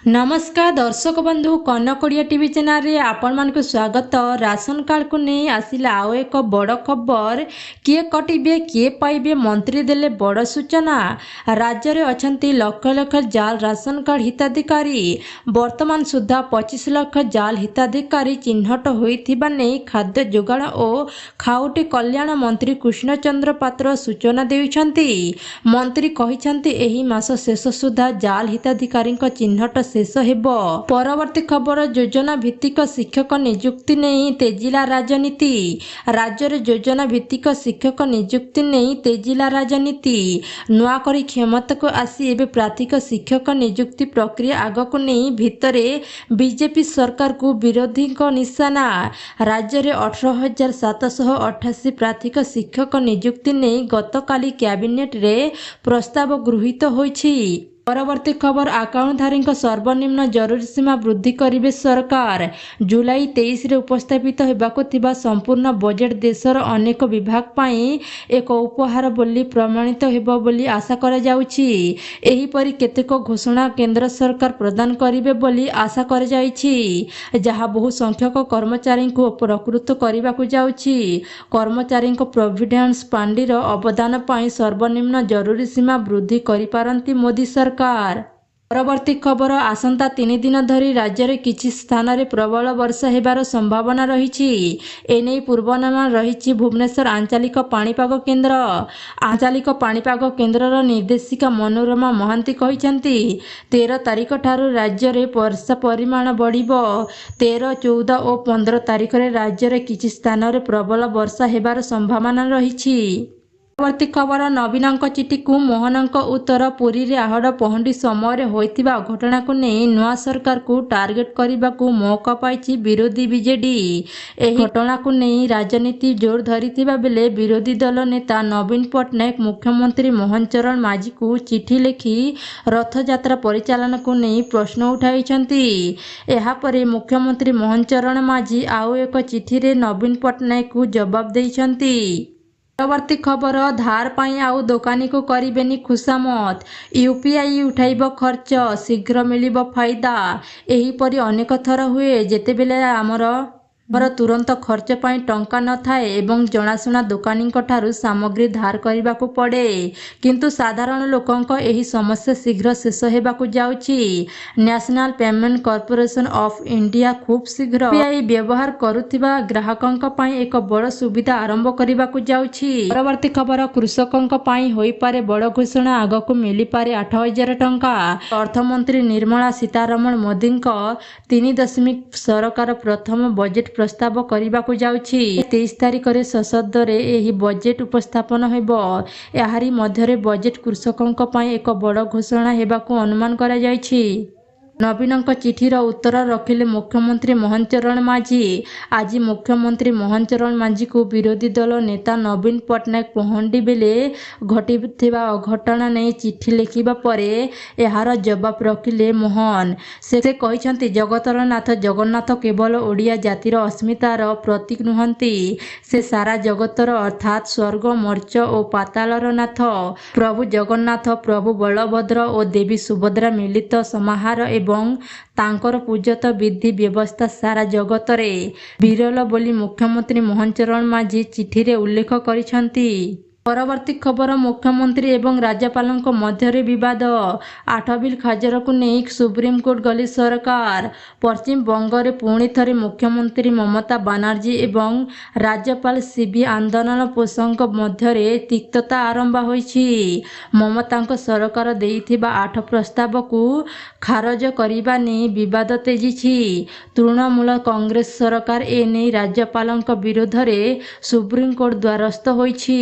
ନମସ୍କାର ଦର୍ଶକ ବନ୍ଧୁ, କନକ ଓଡ଼ିଆ ଟିଭି ଚ୍ୟାନେଲରେ ଆପଣମାନଙ୍କୁ ସ୍ୱାଗତ। ରାସନ କାର୍ଡକୁ ନେଇ ଆସିଲା ଆଉ ଏକ ବଡ଼ ଖବର। କିଏ କଟିବେ, କିଏ ପାଇବେ, ମନ୍ତ୍ରୀ ଦେଲେ ବଡ଼ ସୂଚନା। ରାଜ୍ୟରେ ଅଛନ୍ତି ଲକ୍ଷ ଲକ୍ଷ ଜାଲ ରାସନ କାର୍ଡ ହିତାଧିକାରୀ। ବର୍ତ୍ତମାନ ସୁଦ୍ଧା 25 ଲକ୍ଷ ଜାଲ ହିତାଧିକାରୀ ଚିହ୍ନଟ ହୋଇଥିବା ନେଇ ଖାଦ୍ୟ ଯୋଗାଣ ଓ ଖାଉଟି କଲ୍ୟାଣ ମନ୍ତ୍ରୀ କୃଷ୍ଣଚନ୍ଦ୍ର ପାତ୍ର ସୂଚନା ଦେଇଛନ୍ତି। ମନ୍ତ୍ରୀ କହିଛନ୍ତି, ଏହି ମାସ ଶେଷ ସୁଦ୍ଧା ଜାଲ ହିତାଧିକାରୀଙ୍କ ଚିହ୍ନଟ ଶେଷ ହେବ। ପରବର୍ତ୍ତୀ ଖବର, ଯୋଜନା ଭିତ୍ତିକ ଶିକ୍ଷକ ନିଯୁକ୍ତି ନେଇ ତେଜିଲା ରାଜନୀତି। ରାଜ୍ୟରେ ଯୋଜନା ଭିତ୍ତିକ ଶିକ୍ଷକ ନିଯୁକ୍ତି ନେଇ ତେଜିଲା ରାଜନୀତି। ନୂଆ କରି କ୍ଷମତାକୁ ଆସି ଏବେ ପ୍ରାର୍ଥୀକ ଶିକ୍ଷକ ନିଯୁକ୍ତି ପ୍ରକ୍ରିୟା ଆଗକୁ ନେଇ ଭିତରେ ବିଜେପି ସରକାରକୁ ବିରୋଧୀଙ୍କ ନିଶାନା। ରାଜ୍ୟରେ 18,788 ପ୍ରାର୍ଥୀକ ଶିକ୍ଷକ ନିଯୁକ୍ତି ନେଇ ଗତକାଲି କ୍ୟାବିନେଟରେ ପ୍ରସ୍ତାବ ଗୃହୀତ ହୋଇଛି। ପରବର୍ତ୍ତୀ ଖବର, ଆକାଉଣ୍ଟଧାରୀଙ୍କ ସର୍ବନିମ୍ନ ଜରୁରୀ ସୀମା ବୃଦ୍ଧି କରିବେ ସରକାର। ଜୁଲାଇ 23ରେ ଉପସ୍ଥାପିତ ହେବାକୁ ଥିବା ସମ୍ପୂର୍ଣ୍ଣ ବଜେଟ୍ ଦେଶର ଅନେକ ବିଭାଗ ପାଇଁ ଏକ ଉପହାର ବୋଲି ପ୍ରମାଣିତ ହେବ ବୋଲି ଆଶା କରାଯାଉଛି। ଏହିପରି କେତେକ ଘୋଷଣା କେନ୍ଦ୍ର ସରକାର ପ୍ରଦାନ କରିବେ ବୋଲି ଆଶା କରାଯାଇଛି, ଯାହା ବହୁ ସଂଖ୍ୟକ କର୍ମଚାରୀଙ୍କୁ ଉପକୃତ କରିବାକୁ ଯାଉଛି। କର୍ମଚାରୀଙ୍କ ପ୍ରୋଭିଡେଣ୍ଟ ପାଣ୍ଠିର ଅବଦାନ ପାଇଁ ସର୍ବନିମ୍ନ ଜରୁରୀ ସୀମା ବୃଦ୍ଧି କରିପାରନ୍ତି ମୋଦି ସରକାର। ପରବର୍ତ୍ତୀ ଖବର, ଆସନ୍ତା 3 ଦିନ ଧରି ରାଜ୍ୟରେ କିଛି ସ୍ଥାନରେ ପ୍ରବଳ ବର୍ଷା ହେବାର ସମ୍ଭାବନା ରହିଛି। ଏନେଇ ପୂର୍ବାନୁମାନ ରହିଛି ଭୁବନେଶ୍ୱର ଆଞ୍ଚଳିକ ପାଣିପାଗ କେନ୍ଦ୍ର। ଆଞ୍ଚଳିକ ପାଣିପାଗ କେନ୍ଦ୍ରର ନିର୍ଦ୍ଦେଶିକା ମନୋରମା ମହାନ୍ତି କହିଛନ୍ତି, 13 ତାରିଖଠାରୁ ରାଜ୍ୟରେ ବର୍ଷା ପରିମାଣ ବଢ଼ିବ। 13, 14 ଓ 15 ତାରିଖରେ ରାଜ୍ୟରେ କିଛି ସ୍ଥାନରେ ପ୍ରବଳ ବର୍ଷା ହେବାର ସମ୍ଭାବନା ରହିଛି। ପରବର୍ତ୍ତୀ ଖବର, ନବୀନଙ୍କ ଚିଠିକୁ ମୋହନଙ୍କ ଉତ୍ତର। ପୁରୀରେ ଆହଡ଼ ପହଣ୍ଡି ସମୟରେ ହୋଇଥିବା ଅଘଟଣକୁ ନେଇ ନୂଆ ସରକାରକୁ ଟାର୍ଗେଟ କରିବାକୁ ମଉକା ପାଇଛି ବିରୋଧୀ ବିଜେଡି। ଏହି ଘଟଣାକୁ ନେଇ ରାଜନୀତି ଜୋର ଧରିଥିବା ବେଳେ ବିରୋଧୀ ଦଳ ନେତା ନବୀନ ପଟ୍ଟନାୟକ ମୁଖ୍ୟମନ୍ତ୍ରୀ ମୋହନ ଚରଣ ମାଝୀଙ୍କୁ ଚିଠି ଲେଖି ରଥଯାତ୍ରା ପରିଚାଳନାକୁ ନେଇ ପ୍ରଶ୍ନ ଉଠାଇଛନ୍ତି। ଏହାପରେ ମୁଖ୍ୟମନ୍ତ୍ରୀ ମୋହନ ଚରଣ ମାଝୀ ଆଉ ଏକ ଚିଠିରେ ନବୀନ ପଟ୍ଟନାୟକଙ୍କୁ ଜବାବ ଦେଇଛନ୍ତି। ପରବର୍ତ୍ତୀ ଖବର, ଧାର ପାଇଁ ଆଉ ଦୋକାନୀକୁ କରିବେନି ଖୁସାମତ। ୟୁପିଆଇ ଉଠାଇବ ଖର୍ଚ୍ଚ, ଶୀଘ୍ର ମିଳିବ ଫାଇଦା। ଏହିପରି ଅନେକ ଥର ହୁଏ, ଯେତେବେଳେ ଆମର ତୁରନ୍ତ ଖର୍ଚ୍ଚ ପାଇଁ ଟଙ୍କା ନଥାଏ ଏବଂ ଜଣାଶୁଣା ଦୋକାନୀଙ୍କଠାରୁ ସାମଗ୍ରୀ ଧାର କରିବାକୁ ପଡ଼େ। କିନ୍ତୁ ସାଧାରଣ ଲୋକଙ୍କ ଏହି ସମସ୍ୟା ଶୀଘ୍ର ଶେଷ ହେବାକୁ ଯାଉଛି। National payment corporation of India ଖୁବ୍ ଶୀଘ୍ର ୟୁପିଆଇ ବ୍ୟବହାର କରୁଥିବା ଗ୍ରାହକଙ୍କ ପାଇଁ ଏକ ବଡ଼ ସୁବିଧା ଆରମ୍ଭ କରିବାକୁ ଯାଉଛି। ପରବର୍ତ୍ତୀ ଖବର, କୃଷକଙ୍କ ପାଇଁ ହୋଇପାରେ ବଡ଼ ଘୋଷଣା, ଆଗକୁ ମିଳିପାରେ 8,000 ଟଙ୍କା। ଅର୍ଥମନ୍ତ୍ରୀ ନିର୍ମଳା ସୀତାରମଣ ମୋଦିଙ୍କ 3 ଦଶମିକ ସରକାର ପ୍ରଥମ ବଜେଟ୍ ପ୍ରସ୍ତାବ କରିବାକୁ ଯାଉଛି। 23 ତାରିଖରେ ସଂସଦରେ ଏହି ବଜେଟ୍ ଉପସ୍ଥାପନ ହେବ। ଏହାରି ମଧ୍ୟରେ ବଜେଟ୍ କୃଷକଙ୍କ ପାଇଁ ଏକ ବଡ଼ ଘୋଷଣା ହେବାକୁ ଅନୁମାନ କରାଯାଇଛି। ନବୀନଙ୍କ ଚିଠିର ଉତ୍ତର ରଖିଲେ ମୁଖ୍ୟମନ୍ତ୍ରୀ ମୋହନ ଚରଣ ମାଝୀ। ଆଜି ମୁଖ୍ୟମନ୍ତ୍ରୀ ମୋହନ ଚରଣ ମାଝୀଙ୍କୁ ବିରୋଧୀ ଦଳ ନେତା ନବୀନ ପଟ୍ଟନାୟକ ପହଣ୍ଡି ବେଳେ ଘଟିଥିବା ଅଘଟଣ ନେଇ ଚିଠି ଲେଖିବା ପରେ ଏହାର ଜବାବ ରଖିଲେ ମୋହନ। ସେ କହିଛନ୍ତି, ଜଗତର ନାଥ ଜଗନ୍ନାଥ କେବଳ ଓଡ଼ିଆ ଜାତିର ଅସ୍ମିତାର ପ୍ରତୀକ ନୁହନ୍ତି, ସେ ସାରା ଜଗତର ଅର୍ଥାତ୍ ସ୍ୱର୍ଗ, ମର୍ତ୍ତ୍ୟ ଓ ପାତାଳର ନାଥ। ପ୍ରଭୁ ଜଗନ୍ନାଥ, ପ୍ରଭୁ ବଳଭଦ୍ର ଓ ଦେବୀ ସୁଭଦ୍ରା ମିଳିତ ସମାହାର ଏବଂ ତାଙ୍କର ପୂଜକ ବିଧି ବ୍ୟବସ୍ଥା ସାରା ଜଗତରେ ବିରଳ ବୋଲି ମୁଖ୍ୟମନ୍ତ୍ରୀ ମୋହନ ଚରଣ ମାଝୀ ଚିଠିରେ ଉଲ୍ଲେଖ କରିଛନ୍ତି। ପରବର୍ତ୍ତୀ ଖବର, ମୁଖ୍ୟମନ୍ତ୍ରୀ ଏବଂ ରାଜ୍ୟପାଳଙ୍କ ମଧ୍ୟରେ ବିବାଦ। 8 ବିଲ୍ ଖାରଜକୁ ନେଇ ସୁପ୍ରିମକୋର୍ଟ ଗଲେ ସରକାର। ପଶ୍ଚିମବଙ୍ଗରେ ପୁଣି ଥରେ ମୁଖ୍ୟମନ୍ତ୍ରୀ ମମତା ବାନାର୍ଜୀ ଏବଂ ରାଜ୍ୟପାଳ ସିଭି ଆନନ୍ଦନ ବୋଷଙ୍କ ମଧ୍ୟରେ ତିକ୍ତତା ଆରମ୍ଭ ହୋଇଛି। ମମତାଙ୍କ ସରକାର ଦେଇଥିବା 8 ପ୍ରସ୍ତାବକୁ ଖାରଜ କରିବା ନେଇ ବିବାଦ ତେଜିଛି। ତୃଣମୂଳ କଂଗ୍ରେସ ସରକାର ଏନେଇ ରାଜ୍ୟପାଳଙ୍କ ବିରୋଧରେ ସୁପ୍ରିମକୋର୍ଟ ଦ୍ୱାରସ୍ଥ ହୋଇଛି।